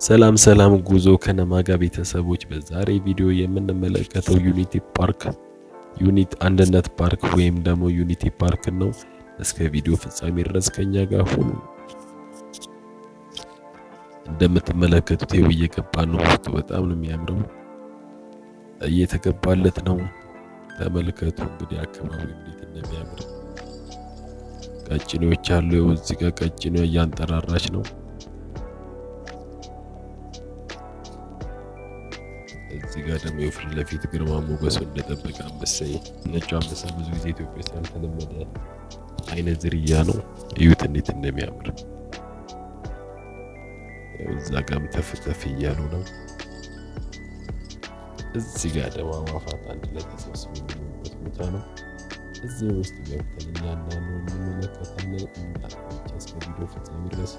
ሰላም ሰላም፣ ጉዞ ከነማ ጋር ቤተሰቦች፣ በዛሬ ቪዲዮ የምንመለከተው Unity Park፣ Unity አንድነት ፓርክ ወይም ደግሞ Unity Park ነው። እስከ ቪዲዮ ፍጻሜ ድረስ ከኛ ጋር ሁኑ። እንደምትመለከቱት ይኸው እየገባ ነው። ውስጡ በጣም ነው የሚያምረው። እየተገባለት ነው። ተመልከቱ እንግዲህ አካባቢው እንዴት እንደሚያምር። ቀጭኔዎች አሉ። እዚህ ጋር ቀጭኔዋ እያንጠራራች ነው። እዚህ ጋር ደግሞ የፊት ለፊት ግርማ ሞገሱ እንደጠበቀ አንበሳ፣ ነጩ አንበሳ ብዙ ጊዜ ኢትዮጵያ ውስጥ ያልተለመደ አይነት ዝርያ ነው። እዩት እንዴት እንደሚያምር። እዛ ጋርም ተፍ ተፍ እያሉ ነው። እዚህ ጋር ደግሞ አዕዋፋት አንድ ላይ ተሰብስበው የሚኖሩበት ቦታ ነው። እዚህ ውስጥ ገብተን እያንዳንዱ እንመለከታለን። እናንተ ብቻ እስከ ቪዲዮ ፍጻሜ ድረስ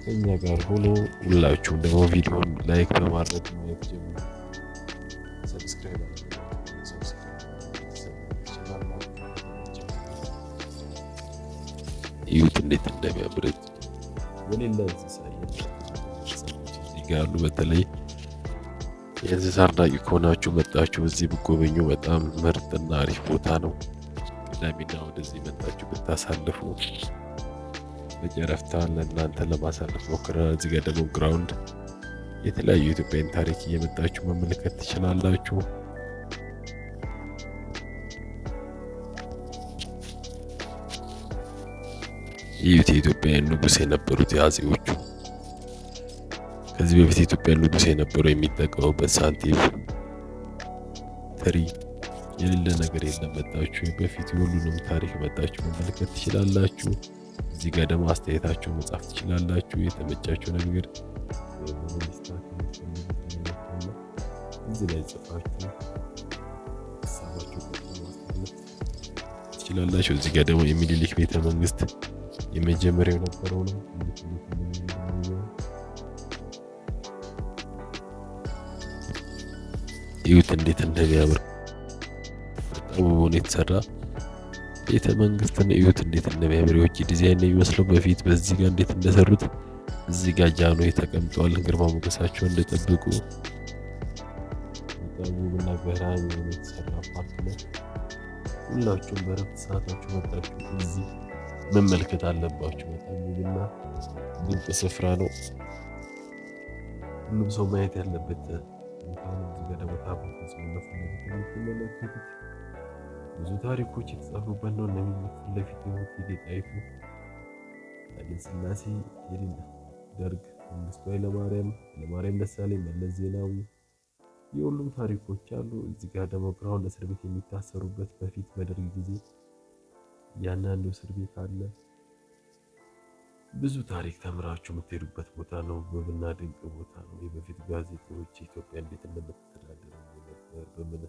ከኛ ጋር ሆኖ ሁላችሁም ደግሞ ቪዲዮን like በማድረግ ማየት ጀምሩ። Subscribe ትችላላችሁ። እዩት እንዴት እንደሚያምር። የሌለ እንስሳ እዚህ ጋር አሉ። በተለይ የእንስሳ አድናቂ ከሆናችሁ መጣችሁ እዚህ ብጎበኙ በጣም ምርጥና አሪፍ ቦታ ነው። ቅዳሜና ወደዚህ መጣችሁ ብታሳልፉ በጨረፍታ ለእናንተ ለማሳለፍ ሞክረናል። እዚህ ጋር ደግሞ ground የተለያዩ የኢትዮጵያን ታሪክ እየመጣችሁ መመልከት ትችላላችሁ። እዩት የኢትዮጵያን ንጉሥ የነበሩት የአጼዎቹ፣ ከዚህ በፊት የኢትዮጵያ ንጉሥ የነበረው የሚጠቀሙበት ሳንቲም ትሪ፣ የሌለ ነገር የለም። መጣችሁ በፊት የሁሉንም ታሪክ መጣችሁ መመልከት ትችላላችሁ። እዚህ ጋር ደግሞ አስተያየታችሁ መጻፍ ትችላላችሁ። የተመቻችሁ ነገር ወይም ደግሞ ሊስተካከል የምትፈልጉት ነገር ካለ እዚህ ላይ ጽፋችሁ ሀሳባችሁ ማስተላለፍ ትችላላችሁ። እዚህ ጋር ደግሞ የሚኒሊክ ቤተ መንግስት የመጀመሪያው የነበረው ነው። እንዴት እንዴት እንደሚያምር እዩት፣ እንዴት እንደሚያምር። በጣም ውብ ሆኖ የተሰራ ቤተ መንግስትን እዩት፣ እንዴት እንደሚያምር። የውጭ ዲዛይን ነው የሚመስለው። በፊት በዚህ ጋር እንዴት እንደሰሩት። እዚህ ጋር ጃንሆይ ተቀምጠዋል። ግርማ ሞገሳቸውን እንደጠበቁ። በጣም ውብና ገራሚ ሆኖ የተሰራ ፓርክ ነው። ሁላችሁም በረፍት ሰዓታችሁ መጣችሁ እዚህ መመልከት አለባችሁ። በጣም ውብና ድንቅ ስፍራ ነው። ሁሉም ሰው ማየት ያለበት ቦታ ነው። እዚህ ጋር ደግሞ ታቦተ ጽዮን ፊት ለፊት የምትመለከቱት ብዙ ታሪኮች የተጻፉበት ነው። እነ ሚኒሊክ ፊት ለፊት የሆቴል ጣይቱ፣ ኃይለ ሥላሴ፣ የሌለ ደርግ፣ መንግስቱ ኃይለማርያም፣ ኃይለማርያም ደሳለኝ፣ መለስ ዜናዊ የሁሉም ታሪኮች አሉ። እዚህ ጋር ደግሞ ground እስር ቤት የሚታሰሩበት በፊት በደርግ ጊዜ እያንዳንዱ እስር ቤት አለ። ብዙ ታሪክ ተምራችሁ የምትሄዱበት ቦታ ነው። ውብና ድንቅ ቦታ ነው። የበፊት ጋዜጦች፣ ኢትዮጵያ እንዴት እንደምትተዳደር ነበር፣ በምን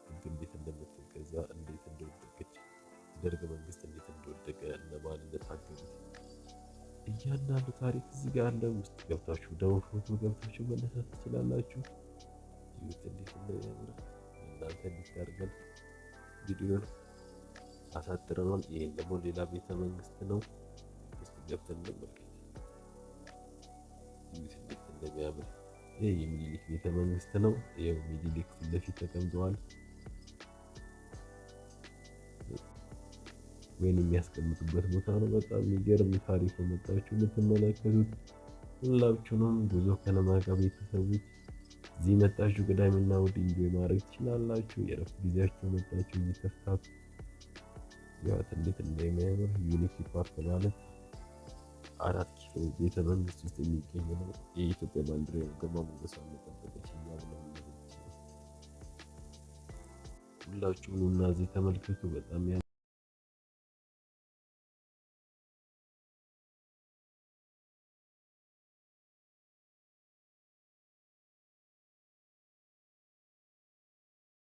ህግ እንዴት እንደምትገዛ፣ እንዴት እንደወደቀች፣ የደርግ መንግስት እንዴት እንደወደቀ፣ እነማን እንደታገሉት እያንዳንዱ ታሪክ እዚህ ጋር አለ። ውስጥ ገብታችሁ ደግሞ ፎቶ ገብታችሁ መነሳት ትችላላችሁ። እዩት እንዴት እንደሚያምር። እናንተ እንዲታርገን ቪዲዮን አሳጥረናል። ይሄን ደግሞ ሌላ ቤተ መንግስት ነው። ውስጥ ገብተን እንመልከት። እዩት እንዴት እንደሚያምር። ይህ የሚኒሊክ ቤተ መንግስት ነው። ይኸው ሚኒሊክ ፊት ለፊት ተቀምጠዋል። ወይን የሚያስቀምጡበት ቦታ ነው። በጣም የሚገርም ታሪክ ነው መጣችሁ የምትመለከቱት። ሁላችሁንም ጉዞ ከነማ ጋር ቤተሰቦች እዚህ መጣችሁ ቅዳሜና እሑድ enjoy ማድረግ ትችላላችሁ። የእረፍት ጊዜያችሁ መጣችሁ እዚህ ተፍታቱ። ያው እንዴት እንደሚያምር። Unity Park ማለት 4 ኪሎ ቤተ መንግስት ውስጥ የሚገኝ ነው። የኢትዮጵያ ባንዲራ ግርማ ሞገሷን የጠበቀች እያውለበለበች ነው። ሁላችሁም ኑና እዚህ ተመልከቱ። በጣም